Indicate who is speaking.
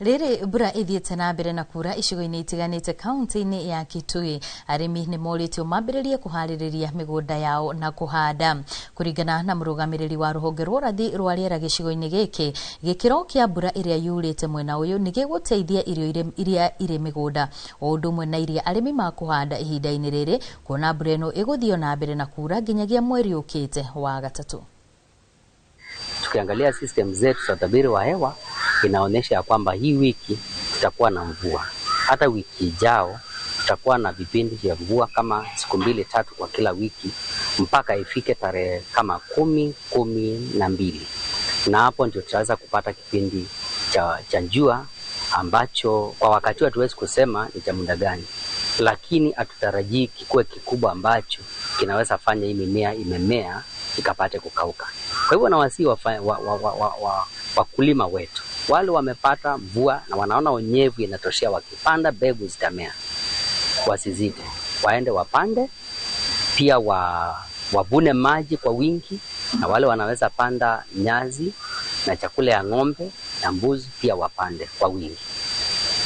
Speaker 1: Rĩrĩ mbura ĩthiĩte na mbere na kura icigo-inĩ itiganĩte kaunti-inĩ ya Kitui, arĩmi nĩ morĩtio mambĩrĩrie kũharĩrĩria mĩgũnda yao na kũhanda. Kũringana na mũrũgamĩrĩri wa rũhonge rwa ũrathi rwa rĩera gĩcigo-inĩ gĩkĩ, gĩkĩro kĩa mbura ĩrĩa yurĩte mwena ũyũ nĩ gĩgũteithia irio iria irĩ mĩgũnda o ũndũ ũmwe na iria arĩmi makũhanda ihinda-inĩ rĩrĩ, kuona mbura ĩno ĩgũthiĩ na mbere na kura nginyagia mweri ũkĩte wa gatatũ.
Speaker 2: Tukiangalia system zetu za utabiri wa hewa inaonyesha ya kwamba hii wiki tutakuwa na mvua, hata wiki ijao tutakuwa na vipindi vya mvua kama siku mbili tatu kwa kila wiki mpaka ifike tarehe kama 10, 12, na hapo ndio tutaweza kupata kipindi cha jua ambacho kwa wakati hatuwezi kusema ni cha muda gani, lakini hatutarajii kikuwe kikubwa ambacho kinaweza fanya hii mimea imemea ikapate kukauka. Kwa hivyo nawasihi wakulima wetu wale wamepata mvua na wanaona unyevu inatoshea, wakipanda mbegu zitamea, wasizite, waende wapande, pia wavune maji kwa wingi, na wale wanaweza panda nyazi na chakula ya ng'ombe na mbuzi pia wapande kwa wingi.